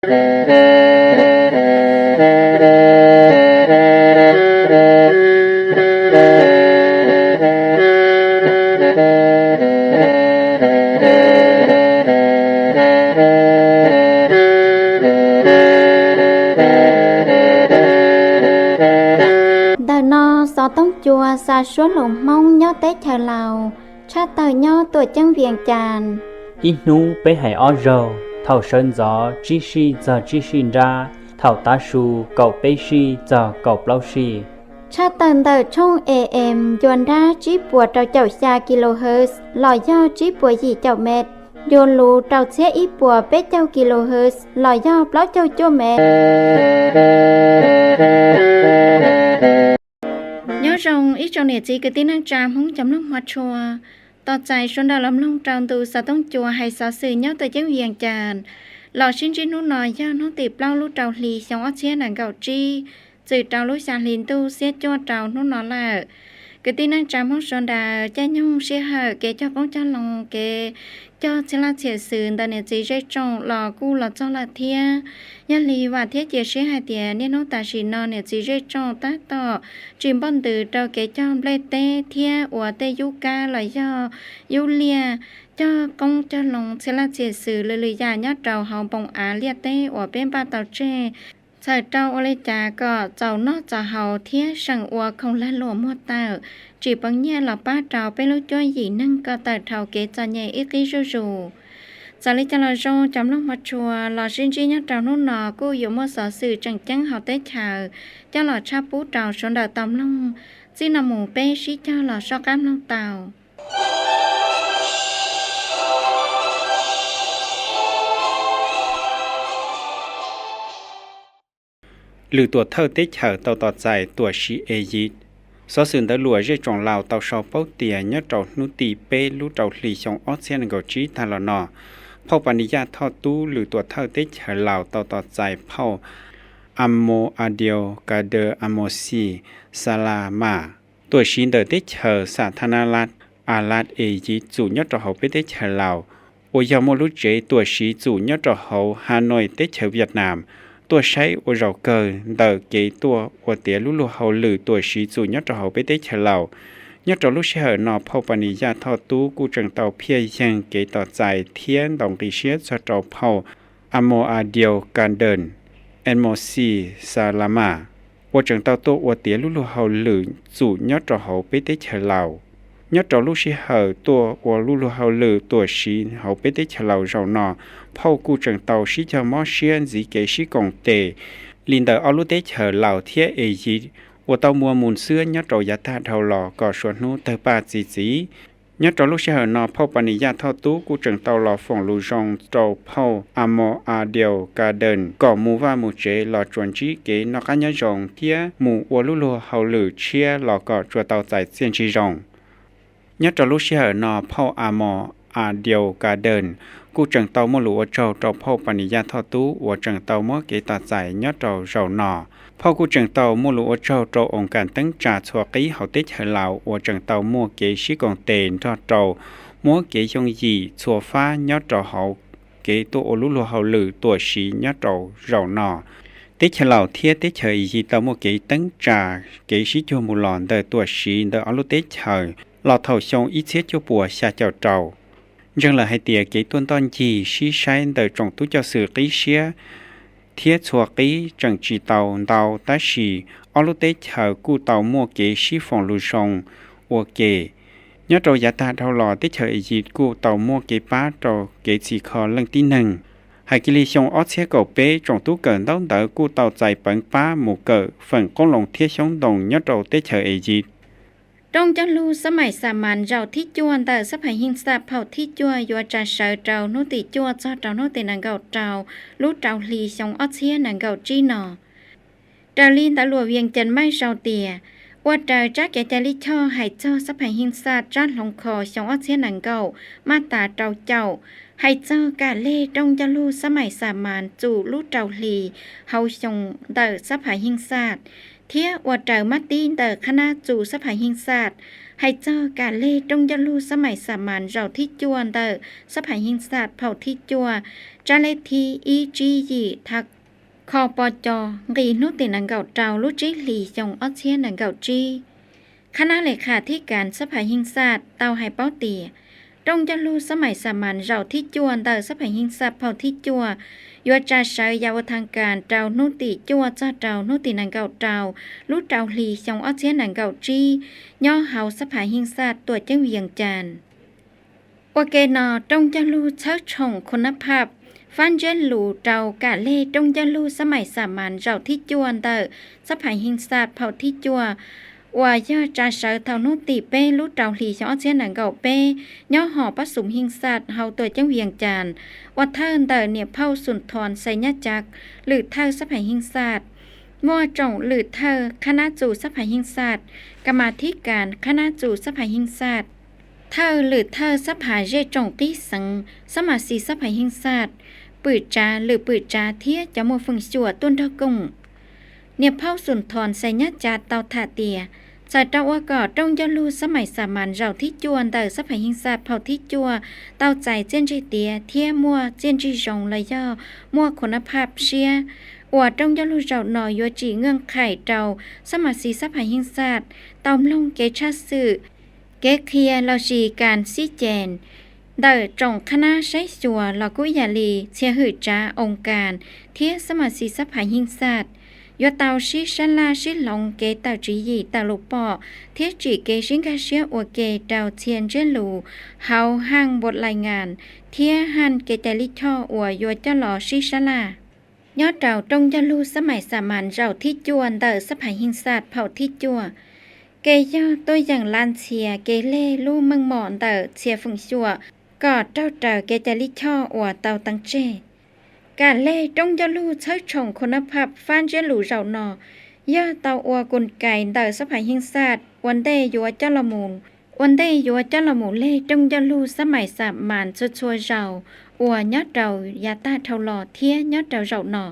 Ntawm no xov tooj cua xa suab hluas Hmoob nyob teb chaws Laus, tshaj tawg nyob Tuam Ceeb Vias Cas. Ib hnub peb hais ob zaug, thaum sawv ntxov tsib sij txog tsib sij nrab, thaum tav su kaum peb sij txog kaum plaub sij. Tshaj tawg ntawm tshooj A M ncua nrab tsib puas rau caum xya kilohertz los yog tsib puas yim caum mev, ncua luv rau txhiab ib puas peb caug kilohertz los yog plaub caug cuaj mev. Nyob zoo ib tsoom niam txiv kwv tij neej tsa Hmoob cov mloog hmov tshua, tos txais sawv daws los mloog rau ntu xov tooj cua hais xov xwm nyob Tuam Ceeb Vias Cas los sib ntsib hnub no yog hnub tim plaub lub rau hli xyoo ob txhiab nees nkaum tsib, txwm rau lub xya hli ntuj xiab cuaj rau hnub no lawm. Kwv tij neej tsa Hmoob sawv daws caij nyoog sij hawm kev cog qoob cog loo kev cog txhia laj txhia xwm ntawm niam txiv zej tsoom los kuj los txog lawm thiab. Yog li vam thiab cia siab hais tias niaj hnub tam sim no niam txiv zej tsoom tab tom tsis npoj ntws rau kev cog nplej teb thiab ua tej yub kab los yog yub liaj, cog qoob cog loo txhia laj txhia xwm lwm lwm yam nyob rau hauv npoo av liaj teb uas peb npaj tau tseg, txhawm rau ua li cas kom txaus noj txaus haus thiab seem ua khoom lag luam muag tawm, tsim peev nyiaj los pab rau peb lub cuab yim neeg kom tawm dhau kev txom nyem ib qib zuj zus. Txawm li cas los zoo cov mloog hmov tshua, los sib ntsib nyob rau hnub no kuj yuav muaj xov xwm tseem ceeb hauv teb chaws coj los tshaj pub rau sawv daws tau mloog. Txij no mus peb sib cog los soj qab mloog tau. Lwm tuam thawj teb chaws tau tos txais tuam siv Eyiv. Xov xwm ntawv luam zej tsoom Laus tau sau paub tias nyob rau hnub tim peb lub rau hli xyoo ob txhiab nees nkaum tsib tag los no, phauj Pas Nis Yaj Thoj Tub lwm tuam thawj teb chaws Laus tau tos txais phauj Amos Adiaus Kadeer Amos Xis Xas Las Mas, tuam siv ntawm teb chaws Xam Thas Nas Las As Las Eyiv txum nyob rau hauv peb teb chaws Laus, uas yog muaj lub tsev tuam siv txum nyob rau hauv Has Nois teb chaws Vias Nas, tuaj saib ua zaum kawg ntawm kev tuaj ua tiav lub luag hauj lwm tuam siv txum nyob rau hauv peb teb chaws Laus. Nyob rau lub sij hawm no phauj Pas Nis Yaj Thoj Tub kuj tseem tau phiaj yeeg kev tos txais thiab ntaus nqi siab txog rau phauj Amos Adiaus Kadeer Amos Xis Xas Las Mas, uas tseem tau tuaj ua tiav lub luag hauj lwm txum nyob rau hauv peb teb chaws Laus. Nyob rau lub sij hawm tuaj ua lub luag hauj lwm tuam siv hauv peb teb chaws Laus zaum no, phauj kuj tseem tau sib cog mob siab ntxiv kev sib koom tes li ntawm ob lub teb chaws Laus thiab Eyiv uas tau muaj mus xwb nyob rau yav tag dhau los kom suav hnub tawg paj txi txiv. Nyob rau lub sij hawm no phauj Pas Nis Yaj Thoj Tub kuj tseem tau los foom lus zoo rau phauj Amos Adiaus Kadeer kom mus vaj mus tsev los tsuas ntsib kev noj qab nyob zoo thiab mus ua lub luag hauj lwm tshiab los kom tsuas tau txais txiaj ntsig zoo. Nyob rau lub sij hawm no phauj Amos Adiaus Kadeer kuj tseem tau muaj lus ua tsaug rau phauj Pas Nis Yaj Thoj Tub uas tseem tau muab kev tos txais nyob rau zaum no. Phauj kuj tseem tau muaj lus ua tsaug rau oo kas teeb tsa txhua qib hauv teb chaws Laus uas tseem tau muaj kev sib koom tes nrog rau muab kev yooj yim txhua fab nyob rau hauv kev tuaj ua lub luag hauj lwm tuam siv nyob rau zaum no. Teb chaws Laus thiab teb chaws Eyiv tau muaj kev teeb tsa kev sib cuag mus los ntawm tuam siv ntawm ob lub teb chaws los thaum xyoo ib txhiab cuaj puas xya caum rau. Ntseeg lawm hais tias kev tuaj ntoj ncig sib saib ntawm tsoom tub coj xwm qib siab thiab txhua qib tseem tsis tau ntau tab sis ob lub teb chaws kuj tau muaj kev sib foom lus zoo ua ke. Nyob rau yav tag dhau los teb chaws Eyiv kuj tau muaj kev pab rau kev txhim kho leej tib neeg. Hais kiag li xyoo ob txhiab kaum peb tsoom tub kawm ntaub ntawv kuj tau txais peev pab mus kawm feem qoob loo thiab xyoob ntoo nyob rau teb chaws Eyiv. Rooj ncauj lug xab maim Xamas zaum thib cuaj ntawm xab phais His Xas phaum thib cuaj yuav tsa sawv rau hnub tim cuaj txog rau hnub tim nees nkaum rau lub rau hli xyoo ob txhiab nees nkaum tsib no. Raws li ntawv luam Vias Cas Maiv sau tias, ua raws tsab kev cai lij choj hais txog xab phais His Xas tsab hloov kho xyoo ob txhiab nees nkaum maj tas rau caum, hais txog kam lej rooj ncauj lug xab maim Xamas txum lub rau hli hauv xyoo ntawm xab phais His Xas. thiab ua raws mab tib ntawm qhab nab txus xab phas yeej xaj hais txog kam leg rooj ncauj lug xab mais xa mas zaum thib cuaj ntawm xab phas yeej xaj phaum thib cuaj, tsab lej thib ib tsib yim tha kho po co nqis hnub tim nees nkaum rau lub tsib hlis xyoo ob txhiab nees nkaum tsib. Qhab nab le khas thib kas xab phas yeej xaj tau hais paub tias rooj ncauj lug xab mais xa mas zaum thib cuaj ntawm xab phas yeej xaj phaum thib cuaj yuav tsa sawv yam ua thaj kas rau hnub tim cuaj txog rau hnub tim nees nkaum rau lub rau hli xyoo ob txhiab nees nkaum tsib nyob hauv xab phas yeej xaj tuam ceeb Vias Cas. Ua ke no, rooj ncauj lug txhawb tshoom khu nab phaj fab ntsiab lus rau kam leg rooj ncauj lug xab mais xa mas zaum thib cuaj ntawm xab phas yeej xaj phaum thib cuaj uas yog tsa sawv thaum hnub tim peb lub rau hli xyoo ob txhiab nees nkaum peb nyob hom pab xum yeej xaj hauv tuam ceeb Vias Cas ua thawj ntawm niam phauj Xum Thos Xais Nyab Cav, lwm thawj xab phas yeej xaj, muaj tsoom lwm thawj qhab nab txus xab phas yeej xaj, kas mas thib kas qhab nab txus xab phas yeej xaj, thawj lwm thawj xab phas zej tsoom qib xeev, xab mas xis xab phas yeej xaj, pwm tsav lwm pwm tsav thiab cov muaj feem xyuam tuaj nrog koom. Niam phauj Xum Thos Xais Nyab Cav tau tham tias txawm rau ua kom rooj ncauj lug xab mais xa mas zaum thib cuaj ntawm xab phas yeej xaj phaum thib cuaj tau txais txiaj ntsig tiav thiab muaj txiaj ntsig zoo los yog muaj khu nab phaj siab uas rooj ncauj lug zaum no yuav tsim nkaj qhais rau xab mas xis xab phas yeej xaj tau mloog kev tshaj xwm, kev qhia lossis kas xib ces ntawm tsoom qhab nab saib xyuas los kuj yam li txhia hwm tsav oo kas thiab xab mas xis xab phas yeej xaj yuav tau sib sab laj sib hloov kev tawm tswv yim tawm lus pom thiab tsim kev sib nkag siab ua ke rau txhia ntsiab lus hauv haj npau lais ngas thiab haj kev cai lij choj uas yuav coj los sib sab laj nyob rau rooj ncauj lug xab mais xa mas zaum thib cuaj ntawm xab phas yeej xaj phaum thib cuaj. Kev yog tuaj yeem la ntxhias kev leg lub meej mom ntawm txhia feem xyuam kom raug raws kev cai lij choj uas tau teev tseg. Kam leg rooj ncauj lug txhawb tshoom khu nab phaj fab ntsiab lus zaum no yog tau ua kus kais ntawm xab phas yeej xaj ua ntej yuav coj los mus ua ntej yuav coj los mus leg rooj ncauj lug xab mais xa mas txhua txhua zaus uas nyob rau yav tag dhau los thiab nyob rau zaum no.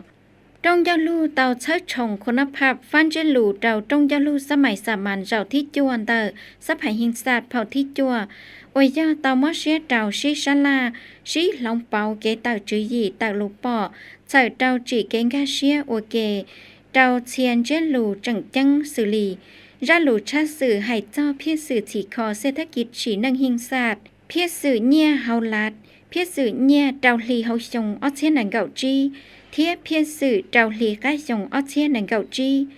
Rooj ncauj lug tau txhawb tshoom khu nab phaj fab ntsiab lus rau rooj ncauj lug xab mais xa mas zaum thib cuaj ntawm xab phas yeej xaj phaum thib cuaj uas yog tau mob siab rau sib sab laj sib hloov pauv kev tawm tswv yim tawm lus pom txhawm rau tsim kev nkag siab ua ke rau txhia ntsiab lus tseem ceeb xws li zaj lus tshaj xwm hais txog phiaj xwm txhim kho xej thab kiv sim neej yeej xaj, phiaj xwm nyiaj hauv lav, phiaj xwm nyiaj rau hli hauv xyoo ob txhiab nees nkaum tsib thiab phiaj xwm rau hli qab xyoo ob txhiab nees nkaum tsib.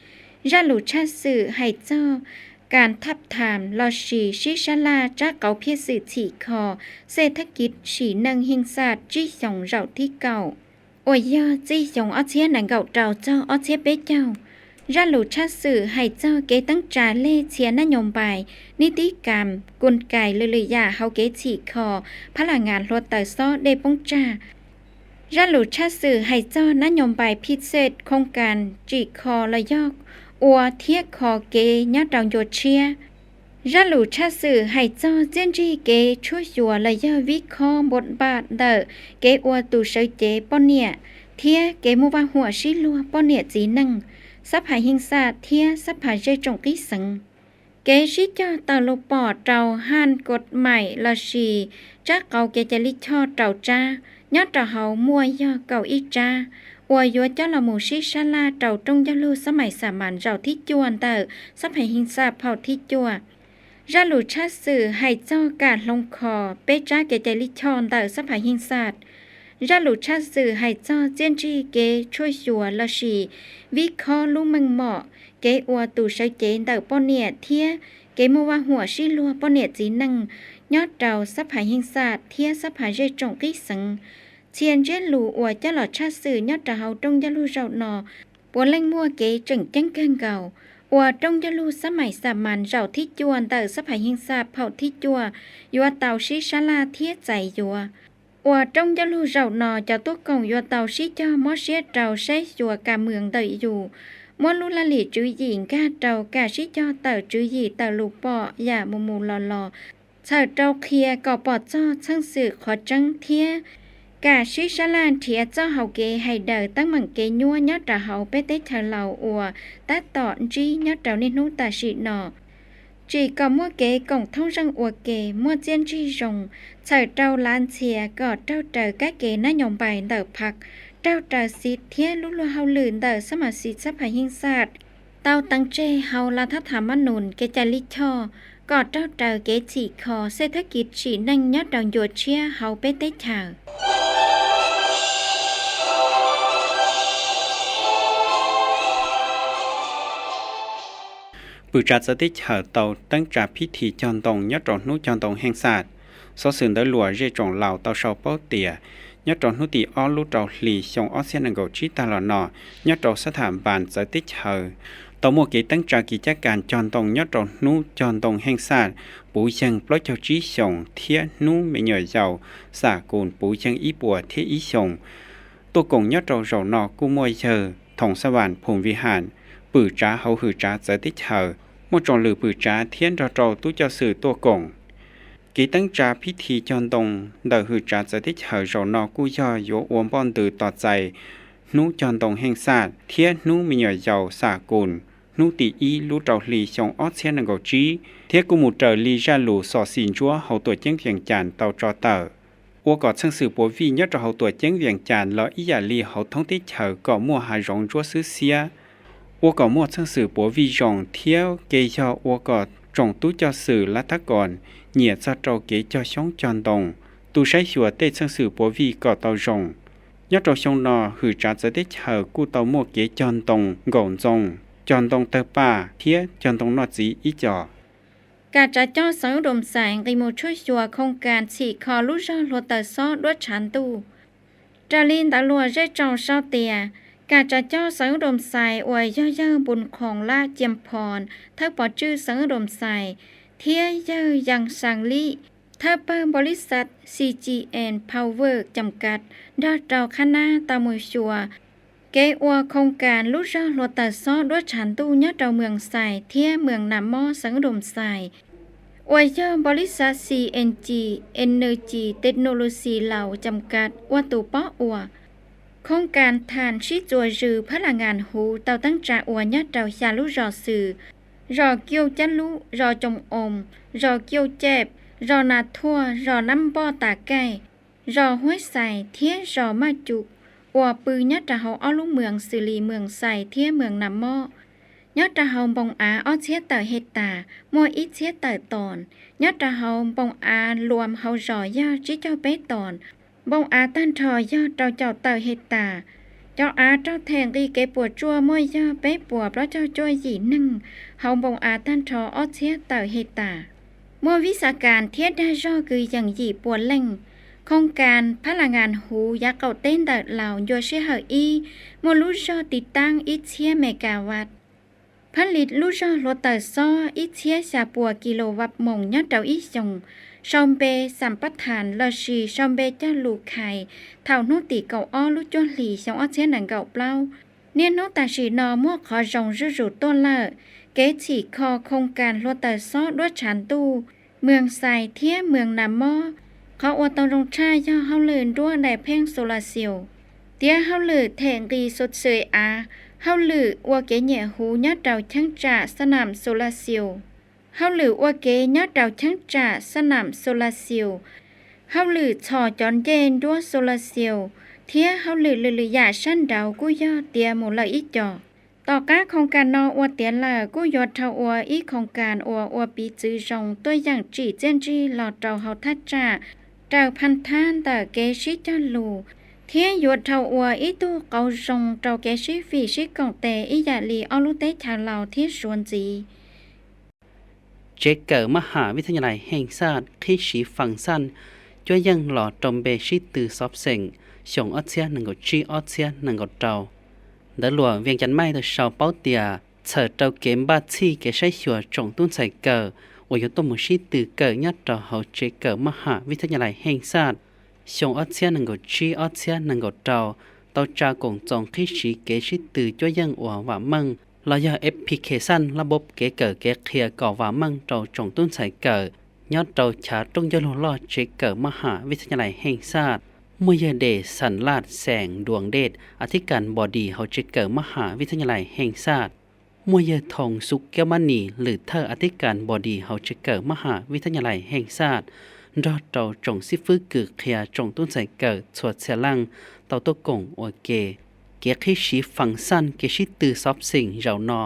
Zaj lus tshaj xwm hais txog kas thaj tham lossis sib sab laj tsab qauv phiaj xwm txhim kho xej thab kiv sim neej yeej xaj tsib xyoos zaum thib kaum uas yog txij xyoo ob txhiab nees nkaum rau txog ob txhiab peb caug. Zaj lus tshaj xwm hais txog kev teeb tsa leg txhia nab nyo npais, nib tib kas, kus kais lwm lwm yam hauv kev txhim kho phab las ngas hluav taws xob dej poob tsag. Zaj lus tshaj xwm hais txog nab nyo npais phij xej khooj kas tsim kho los yog ua thiab kho kev nyob rau ncua tshiab. Zaj lus tshaj xwm hais txog txiaj ntsig kev tshuaj xyuas los yog vib khob npua npaj ntawm kev ua tus sawv cev poj niam thiab kev muaj vaj huam sib luag poj niam txiv neej, xab phas yeej xaj thiab xab phas zej tsoom qib xeev. Kev sib cog tawm lus pom rau haj kod maim lossis tsab qauv kev cai lij choj rau tsab nyob rau hauv muaj yog kaum ib tsab uas yuav coj los mus sib sab laj rau rooj ncauj lug xab mais xa mas zaum thib cuaj ntawm xab phas yeej xaj phaum thib cuaj. Zaj lus tshaj xwm hais txog kam hloov kho peb tsab kev cai lij choj ntawm xab phas yeej xaj. Zaj lus tshaj xwm hais txog txiaj ntsig kev tshuaj xyuas lossis vib khob lub meej mom, kev ua tus sawv cev ntawm poj niam thiab kev muaj vaj huam sib luag poj niam txiv neej nyob rau xab phas yeej xaj thiab xab phas zej tsoom qib xeev. Txhia ntsiab lus uas coj los tshaj xwm nyob rau hauv rooj ncauj lug zaum no puav leej muaj kev tseem ceeb kawg nkaus uas rooj ncauj lug xab mais xa mas zaum thib cuaj ntawm xab phas yeej xaj phaum thib cuaj yuav tau sib sab laj thiab txais yuav. Uas rooj ncauj lug zaum no cov tuaj koom yuav tau sib cog mob siab rau saib xyuas kas mwm ntawm yus, muab lub laj lim tswv yim nkag rau kam sib cog tawm tswv yim tawm lus pom yam mus mus los los, txhawm rau qhia kom pom txog txheej xwm qhov tseeb thiab Kam sib sab laj nrhiav txoj hau kev hais daws teeb meem kev nyuaj nyob rau hauv peb teb chaws laus uas tab tom ntsib nyob rau niaj hnub tam sim no. Tsim kom muaj kev koom thoob zeej ua ke, muaj txiaj ntsig zoo, txhawm rau lav ntxhias kom raug raws kab ke nab nyoos npais ntawm phaj, raug raws xiv thiab lub luag hauj lwm ntawm xab ma xis xab phas yeej xaj tau teev tseg hauv lav thab tham mab nus kev cai lij choj, kom raug raws kev txhim kho xej thab kis tsim neej nyob rau ncua tshiab hauv peb teb chaws. Pwm tsav txawv teb chaws tau teeb tsa phib thi cog ntoo nyob rau hnub cog ntoo heej xaj. Xov xwm ntawv luam zej tsoom laus tau sau paub tias nyob rau hnub tim ob lub rau hli xyoo ob txhiab nees nkaum tsib tag los no, nyob rau xab tham npas txawv teb chaws tau muaj kev teeb tsa kis cab kas cog ntoo nyob rau hnub cog ntoo heej xaj puv yeeg plaub caug tsib xyoos thiab hnub me nyuam yaus xam kus puv yeeg ib puas thiab ib xyoos. Tuaj koom nyob rau zaum no kuj muaj yawg Thoom Xab Vam Phum Vi Ham, pwm tsav hauv hwm tsav txawv teb chaws, muaj tsoom lwm pwm tsav thiab nrog rau tub coj xwm tuaj koom. Kev teeb tsa phib thi cog ntoo ntawm hwm tsav txawv teb chaws zaum no kuj yog yuav ua npoj ntws tos txais hnub cog ntoo heej xaj thiab hnub me nyuam yaus xam kus hnub tim ib lub rau hli xyoo ob txhiab nees nkaum tsib, thiab kuj mus raws li zaj lus xom xim ntsuab hauv tuam ceeb Vees Cas tau tso tawm. Ua kom txheej xwm puav vij nyob rau hauv tuam ceeb Vees Cas los ib yam li hauv thoob teb chaws kom muaj hav zoov ntsuab xwb xiab. Ua kom muaj txheej xwm puav vij zoo thiab ke yog ua kom tsoom tub coj xwm lav thab kom nyiam txog rau kev cog xyoob cog ntoo, tu saib xyuas tej txheej xwm puav vij kom tau zoo. Nyob rau xyoo no hwm tsav txawv teb chaws kuj tau muaj kev cog ntoo nkaum ntxoo, cog ntoo tawg paj thiab cog ntoo noj txiv ib co. Kam tsav coj xeev Ub Doo Xais nqis mus tshuaj xyuas khoos kas txhim kho lub zog hluav taws xob duab tshav ntuj. Raws li ntawv luam zej tsoom sau tias, kam tsav coj xeev Ub Doo Xais uas yog yawg Npus Khoos Lab Ciam Phos thawj pov tswj xeev Ub Doo Xais thiab yawg Yees Xaas Lib thawj pawg npaus lis xav C G N Power Cam Kas nrog rau qhab nab tau mus xyuas kev ua khoos kas lub zog hluav taws xob duab tshav ntuj nyob rau Moos Xais thiab Moos Nas Mob xeev Ub Doo Xais uas yog npaus lis xav C N G Energy Technology Laos Cam Kas ua tus pob ua. Khoos kas tham sib txuas zws phab las ngas huv tau teeb tsa ua nyob rau xya lub zos xws: zos Kiu Cab Lub, zos Coom Oos, zos Kiu Ceb, zos Nas Thuaj, zos Nab Npoj Tas Kaij, zos Huaib Xais thiab zos Maj Cum, uas pw nyob rau hauv ob lub moos xws li Moos Xais thiab Moos Nas Mob. Nyob rau hauv npoo av ob txhiab tawm hej tas muaj ib txhiab tawm toos. Nyob rau hauv npoo av luas hauv zos yog tsib caug peb toos. Npoo av tag nrho yog rau caum tawm hej tas. Cov av raug them nqi kev puas tsuaj muaj yog peb puas plaub caug cuaj yim neeg hauv npoo av tag nrho ob txhiab tawm hej tas. Muaj vib xav kas thiab dag zog kwv yees yim puas leej. Khoos kas phab las ngas huv yav qaum teb ntawm Laus ncua sij hawm ib muaj lub zog tiv taab ib txhiab me kas vaj, phab lis lub zog hluav taws xob ib txhiab xya puas kis lus vaj moos nyob rau ib xyoos, sau npe xam pab thas lossis sau npe cog lus khais thaum hnub tim kaum ob lub cuaj hlis xyoo ob txhiab nees nkaum plaub. Niaj hnub tam sim no muaj qhov zoo zuj zus tuaj lawm. Kev txhim kho khoos kas hluav taws xob duab tshav ntuj Moos Xais thiab Moos Nas Mob, qhov ua tau zoo tshaj yog hauj lwm nruab dais pheej solar cell, tiav hauj lwm them nqi xu xwm av, hauj lwm ua kev nyiam huv nyob rau cheeb tsam xab nam solar cell, hauj lwm ua kev nyob rau cheeb tsam xab nam solar cell, hauj lwm txhos cov ncej nruab solar cell, thiab hauj lwm lwm lwm yam sab nraud kuj yog tiav mus lawm ib co. Tom qab khoos kas no ua tiav lawm kuj yuav dhau ua ib khoos kas uas ua piv txwv zoo tuaj yeem tsim txiaj ntsig los rau hauv thaj tsam raws phaj thab ntawm kev sib cog lus, thiab yuav dhau ua ib tug qauv zoo rau kev sib fim sib koom tes ib yam li ob lub teb chaws Laus thiab Suav ntxiv. Tsev kawm maj ham vib thab nyas lais Heej Xaj qhib siv Faas Xaj cuab yeej los rau npe sib tw xob xeem xyoo ob txhiab nees nkaum tsib ob txhiab nees nkaum rau. Ntawv luam Vees Cas Maij tau sau paub tias txhawm rau kev npaj txhij kev saib xyuas tsoom tub ntxhais kawm uas yuav tuaj mus sib tw kawm nyob rau hauv tsev kawm maj ham vib thab nyas lais Heej Xaj xyoo ob txhiab nees nkaum tsib ob txhiab nees nkaum rau, tau tsa koom txoos qhib siv kev sib tw cuab yeej uas vam meej los yog application lab npob kev kawm kev qhia kom vam meej rau tsoom tub ntxhais kawm nyob rau chav rooj ncauj lug loj tsev kawm maj ham vib thab nyas lais Heej Xaj. Muaj yawg Des Xas Laj Xeem Duas Dej, a thib kas npos dis hauv tsev kawm maj has vib thab nyas lais Heej Xaj. Muaj yawg Thoo Xub Kiab Mab Nis, lwm thawj a thib kas npos dis hauv tsev kawm maj has vib thab nyas lais Heej Xaj, nrog rau tsoom xib fwb kws qhia tsoom tub ntxhais kawm txhua txhia leej tau tuaj koom ua ke. Kev qhib siv fas xaj kev sib tw xov xeem zaum no,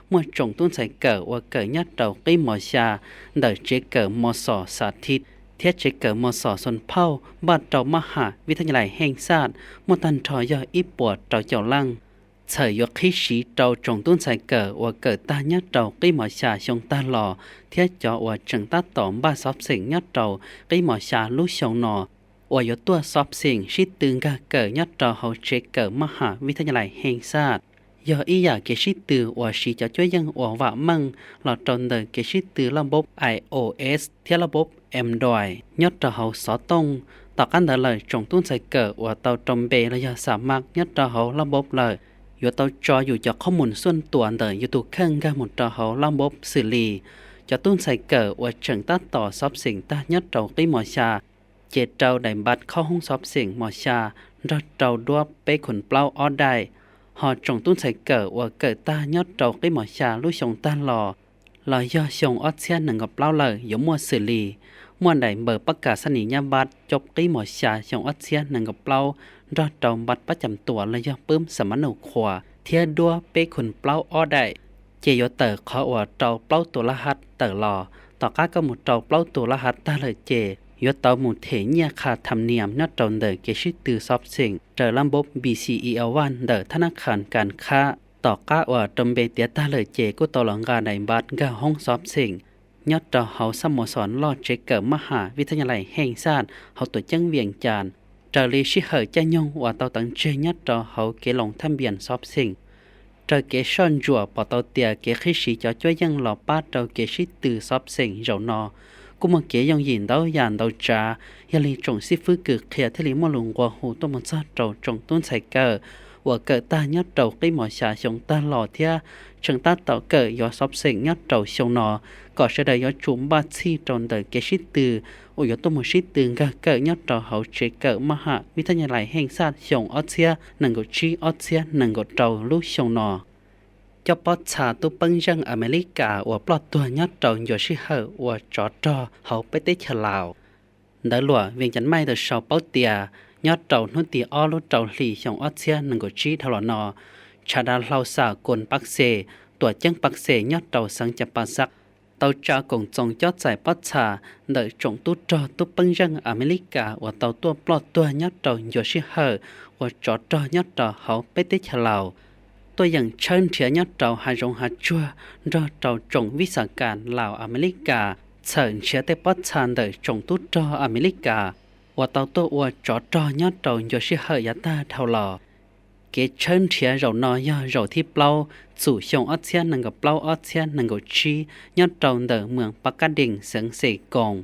muaj tsoom tub ntxhais kawm uas kawm nyob rau qib mos xya ntawm tsev kawm mos xos Xas Thib thiab tsev kawm mos xos Xoos Phauj npaj rau maj has vib thab nyas lais Heej Xaj muaj tag nrho yog ib puas rau caum leej. Txhawm yuav qhib siv rau tsoom tub ntxhais kawm uas kawm tag nyob rau qib mos xya xyoo tag los thiab cov uas tseem tab tom npaj xov xeem nyob rau qib mos xya lub xyoo no, uas yuav tuaj xov xeem sib tw nkag kawm nyob rau hauv tsev kawm maj has vib thab nyas lais Heej Xaj. Yog ib yam kev sib tw uas siv cov cuab yeej uas vam meej los rau ntawm kev sib tw laj npob I O S thiab laj npob Android nyob rau hauv xov tooj. Tom qab ntawd lawm, tsoom tub ntxhais kawm uas tau rau npe los yog xa maj nyob rau hauv laj npob lawm yuav tau tso yus cov qhob mus xuaj tuas ntawm yus tus kheej nkag mus rau hauv laj npob xws li cov tub ntxhais kawm uas tseem tab tom xov xeem tag nyob rau qib mos xya, ces rau daim npab khob hoob xov xeem mos xya nrog rau duab peb khoom plaub ob daim. Ho tsoom tub ntxhais kawm uas kawm tag nyob rau qib mos xya lub xyoo tag los, los yog xyoo ob txhiab nees nkaum plaub lawm yuav muaj xws li muaj daim npaws pab kas xab nis nyab npab cov qib mos xya xyoo ob txhiab nees nkaum plaub nrog rau npab pab cam tuas los yog pwb xa mab nus khuas thiab duab peb khoom plaub ob daim. Ces yuav tawm qhov uas rau plaub tus laj hab tawm los. Tom qab koj mus rau plaub tus laj hab tag lawm ces yuav tau mus them nyiaj qha tham nias nyob rau ntawm kev sib tw xov xeem raws laj npob B C E L one ntawm thab nab khas kas khab. Tom qab uas rau npe tiav tag lawm ces kuj tau los nqa daim npab nkag hoob xov xeem nyob rau hauv xab mos xos loj tsev kawm maj has vib thab nyas lais Heej Xaj hauv tuam ceeb Vias Cas. Raws li sij hawm caij nyoog uas tau teev tseg nyob rau hauv kev loos thaj npias xov xeem, raws kev soj ntsuam pom tau tias kev qhib siv cov cuab yeej los pab rau kev sib tw xov xeem zaum no kuj muaj kev yooj yim ntau yam ntau tsav. Yog li tsoom xib fwb kws qhia thiaj li muaj lus nqua hu tuaj mus txog rau tsoom tub ntxhais kawm uas kawm tag nyob rau qib mos xya xyoo tag los thiab tseem tab tom kawm yuav xov xeem nyob rau xyoo no, kom sawv daws yuav tsum npaj txhij rau ntawm kev sib tw uas yuav tuaj mus sib tw nkag kawm nyob rau hauv tsev kawm maj has vib thab nyas lais Heej Xaj xyoo ob txhiab nees nkaum tsib ob txhiab nees nkaum rau lub xyoo no. Cov pob txha tub peeb zeej Amelikas uas ploj tuag nyob rau ncua sij hawm ua tsov rog hauv peb teb chaws Laus. Ntawv luam Vias Cas Mej tau sau paub tias nyob rau hnub tim ob lub rau hli xyoo ob txhiab nees nkaum tsib dhau los no, tshav dav hlau xa koos Pab Xes, tuam ceeb Pab Xes nyob rau xeev Cas Pas Xaj, tau tsa koom txoos cob txais pob txha ntawm tsoom tub rog tub peeb zeej Amelikas uas tau tuaj ploj tuag nyob rau ncua sij hawm ua tsov rog nyob rau hauv peb teb chaws Laus, tuaj yeem tshawb nrhiav nyob rau hav zoov hav tsuag nrog rau tsoom vib xas kas Laus Amelikas txhawm nrhiav tej pob txha ntawm tsoom tub rog Amelikas uas tau tuaj ua tsov rog nyob rau ncua sij hawm yav tag dhau los. Kev tshawb nrhiav zaum no yog zaum thib plaub txum xyoo ob txhiab nees nkaum plaub ob txhiab nees nkaum tsib nyob rau ntawm muas Pab Kab Dees xeev Xes Koos.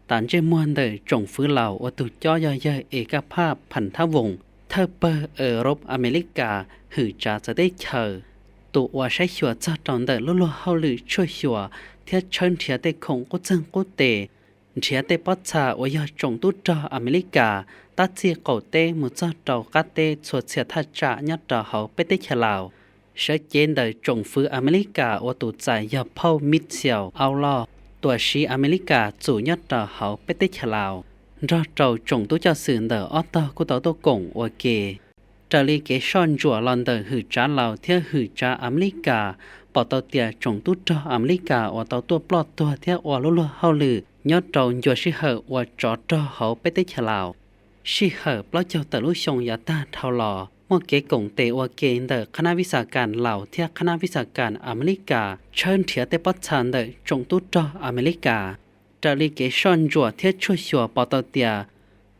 Tam ntsej muag ntawm tsoom fwv Laus uas tus cob yog yawg Es Kaj Phaj Phas Thab Voos, thawj pawg Europe Amelikas hwm tsav txawv teb chaws, tus uas saib xyuas txog rau ntawm lub luag hauj lwm tshuaj xyuas thiab tshawb nrhiav tej khoom qub txeeg qub tes, nrhiav tej pob txha uas yog tsoom tub rog Amelikas tab txij qaum teb mus txog rau qab teb txhua txhia thaj tsam nyob rau hauv peb teb chaws Laus. Sawv cev ntawm tsoom fwv Amelikas uas tus txais yog phauj Mitchell Aulod, tuam siv Amelikas txum nyob rau hauv peb teb chaws Laus, nrog rau tsoom tub coj xwm ntawm ob tog kuj tau tuaj koom ua ke. Raws li kev soj ntsuam los ntawm hwm tsav Laus thiab hwm tsav Amelikas, pom tau tias tsoom tub rog Amelikas uas tau tuaj ploj tuag thiab ua lub luag hauj lwm nyob rau ncua sij hawm ua tsov rog hauv peb teb chaws Laus. Sij hawm plaub caug tawm lub xyoo yav tag dhau los, muaj kev koom tes ua ke ntawm qhab nab vib xas kas Laus thiab qhab nab vib xas kas Amelikas tshawb nrhiav tej pob txha ntawm tsoom tub rog Amelikas. Raws li kev soj ntsuam thiab tshuaj xyuas pom tau tias,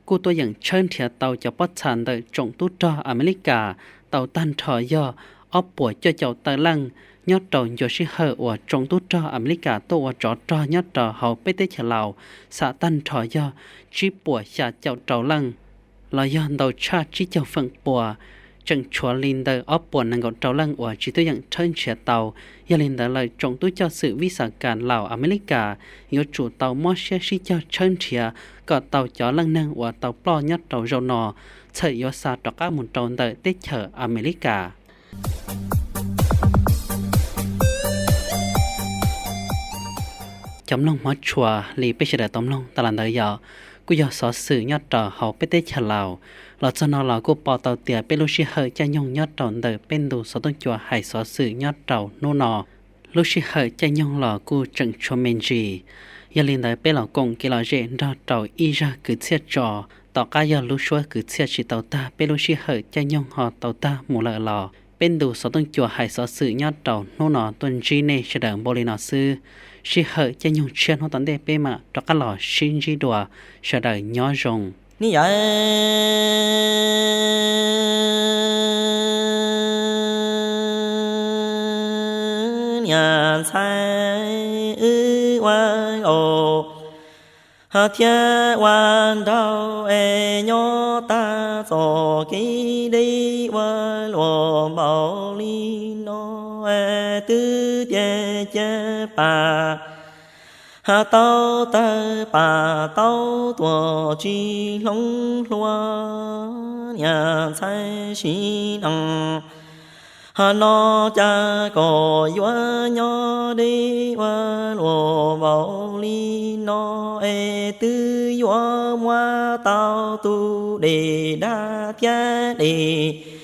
kuj tuaj yeem tshawb nrhiav tau cov pob txha ntawm tsoom tub rog Amelikas tau tag nrho yog ob puas cuaj caum tawm leej, nyob rau ncua sij hawm uas tsoom tub rog Amelikas tuaj ua tsov rog nyob rau hauv peb teb chaws Laus xam tag nrho yog tsib puas xya caum rau leej, los yog ntau tshaj tsib caug feem pua. tseem tshuav li ntawm ob puas nees nkaum rau leej uas tsis tuaj yeem tshawb nrhiav tau. Yog li ntawd lawm tsoom tub coj xwm vis xas kas Laus Amelikas yuav tsum tau mob siab sib cog tshawb nrhiav kom tau cov leej neeg uas tau ploj nyob rau zaum no, txhawm yuav xa rov qab mus rau ntawm teb chaws Amelikas. Cov mloog hmov tshua li peb sawv daws tau mloog tas los ntawd yog, kuj yog xov xwm nyob rau hauv peb teb chaws Laus. Los txog no los kuj pom tau tias peb lub sij hawm caij nyoog nyob rau ntawm peb ntu xov tooj cua hais xov xwm nyob rau hnub no, lub sij hawm caij nyoog los kuj tseem tshuav me ntsis. Yog li ntawd peb los koom kev lom zem nrog rau ib zaj kwv txhiaj tso. Tom qab yog lub suab kwv txhiaj tsis tau tag, peb lub sij hawm caij nyoog ho tau tag mus lawm los peb ntu xov tooj cua hais xov xwm nyob rau hnub no tuaj ntsib nej sawv daws npaum li no xwb. Sij hawm caij nyoog tshiab hnub tom ntej peb mam rov qab los sib ntsib dua. Sawv daws nyob zoo. Niam yawm, niam ntxhais wb ua nkaus thiab ua nraug es nyob tag txoj kev deb ua luam npaum li no, twb tias cia pam tau tawg pam tau tuag tsis hloov hlua, niam ntxhais sim neej. Ho no cas kom yuav nyob deb ua luam npaum li no, es twb yuav muab tau tus dej dab thiab dej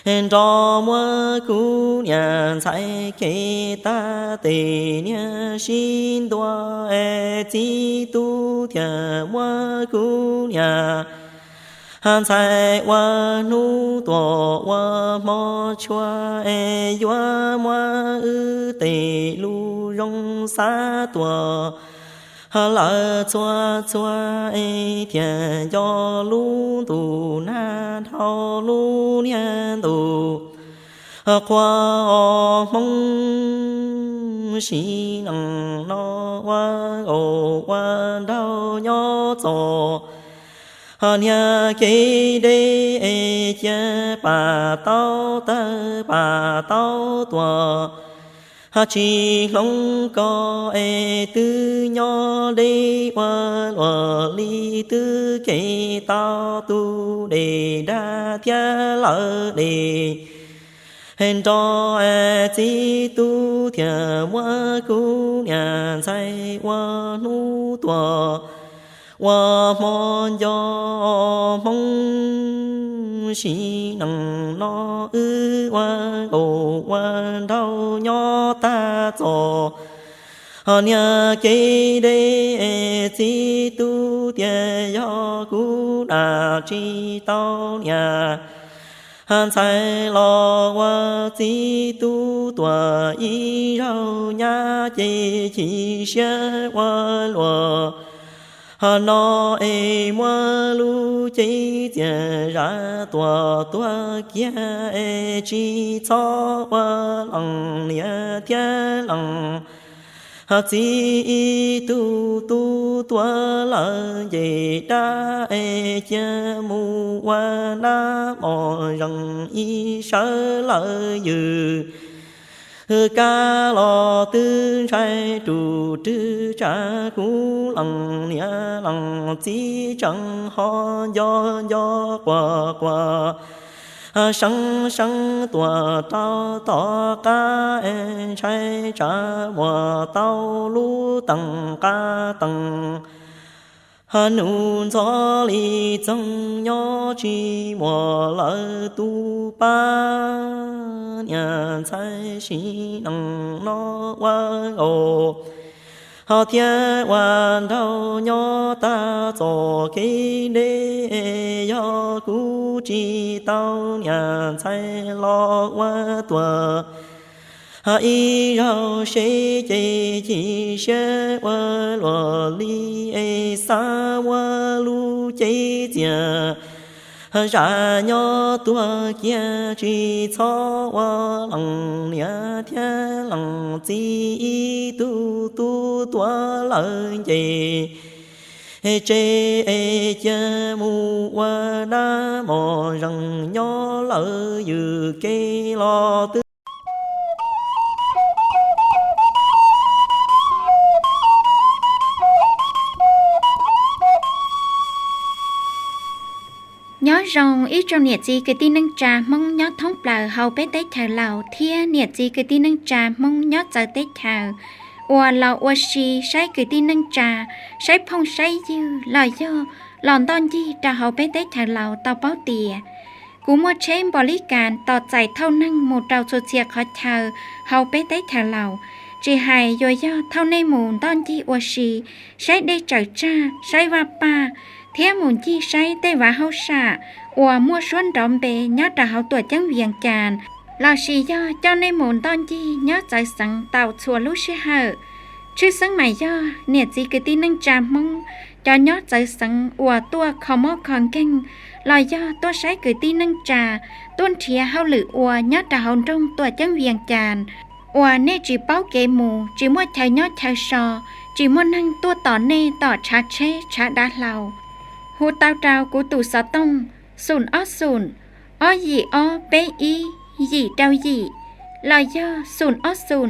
nrov muab kuv niam ntxhais kev tag tes niag sib ntua, es txiv tub thiaj muab kuv niam ntxhais ua hnub tuag ua hmo tshua, es yuav muab wb tej lus zoo xav tuag lawm txhua txhua, es thiaj nco lub ntuj nag dhau lub niag ntuj qhua. Hmoob sim neej no ua nkaus ua nraug nyob txoj niag kev deb, es cia pam tau tawg pam tau tuag tsis hloov ko, es twb nyob deb ua luam li twb kev tau tus dej dab thiab lawv dej nrov, txiv tub thiaj muab kuv niam ntxhais ua hnub tuag ua hmo nco. Hmoob sim neej no wb ua nkaus ua nraug nyob tag txoj niag kev deb, txiv tub tias yog kuv dam tsis tau niam ntxhais los ua txiv tub tuag ib zaug nyab ces chim siab ua luam no, es muab lub cev txias zam tuam tuag kiag, es tsis txhob ua leej niam thiab leej txiv ib tug tub tuag lawm nce dab, es cia mus ua nab mos zees ib sawv lawm yws kab los twb ntshai rus rwg tsa kuv leej niam leej txiv tseem ho nco nco quas quas seeb seeb tuaj rau tom qab, ntshai tsa muaj tau lub tees qab tees nus ntxov li txoog nyob tsis muaj lawv tus pab. Niam ntxhais sim neej no ua nkaus ho thiab ua nraug nyob tag txoj kev deb, yog kuv tsis tau niam ntxhais los ua tuag ib zaug seb ces chim siab ua luam li, es xav muab lub cev txias zam nyob tuag kiag, tsis txhob ua leej niam thiab leej txiv ib tug tub tuag lawm nce Es tsev es cia mus ua dab mos zees nyob lawm ywm kev los twb. Nyob zoo ib tsoom niam txiv kwv tij neej tsa Hmoob nyob thoob plaws hauv peb teb chaws Laus thiab niam txiv kwv tij neej tsa Hmoob nyob txawv teb chaws uas los ua si saib kwv tij neej tsa, saib phooj saib ywg los yog los ntoj ncig rau hauv peb teb chaws Laus tau paub tias kuv muaj tsheb npau li kas tos txais thauj neeg mus rau txhua txhia qhov chaw hauv peb teb chaws Laus. Tsis hais yuav yog thauj nej mus ntoj ncig ua si, saib dej tsaws tsag, saib vaj paj, thiab mus ncig saib tej vav hauj sam uas muaj suab nrov npe nyob rau hauv tuam ceeb Vias Cas, lossis yog coj nej mus ntoj ncig nyob txawv xeev tau txhua lub sij hawm. Tshwj xeeb mas yog niam txiv kwv tij neej tsa Hmoob cov nyob txawv xeev uas tuaj kho mob kho nkeeg los yog tuaj saib kwv tij neej tsa, tuaj nrhiav hauj lwm ua nyob rau hauv nroog tuam ceeb Vias Cas uas nej tsis paub kev mus, tsis muaj chaw nyob chaw so, tsis muaj neeg tuaj tos nej tom tshav tsheb tshav dav hlau, hu tau rau kuv tus xov tooj xoom ob xoom ob yim ob peb ib yim rau yim los yog xoom ob xoom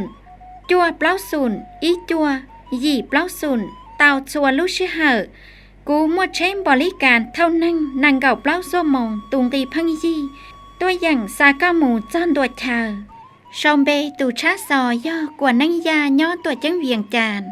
cuaj plaub xoom ib cuaj yim plaub xoom tau txhua lub sij hawm. Kuv muaj tsheb npau li kas thauj neeg nees nkaum plaub xuab moos tus nqi pheej yig tuaj yeem xa koj mus txog ntua chaw. Sau npe tus tshab xo yog Kuam Neeb Yaj nyob tuam ceeb Vias Cas.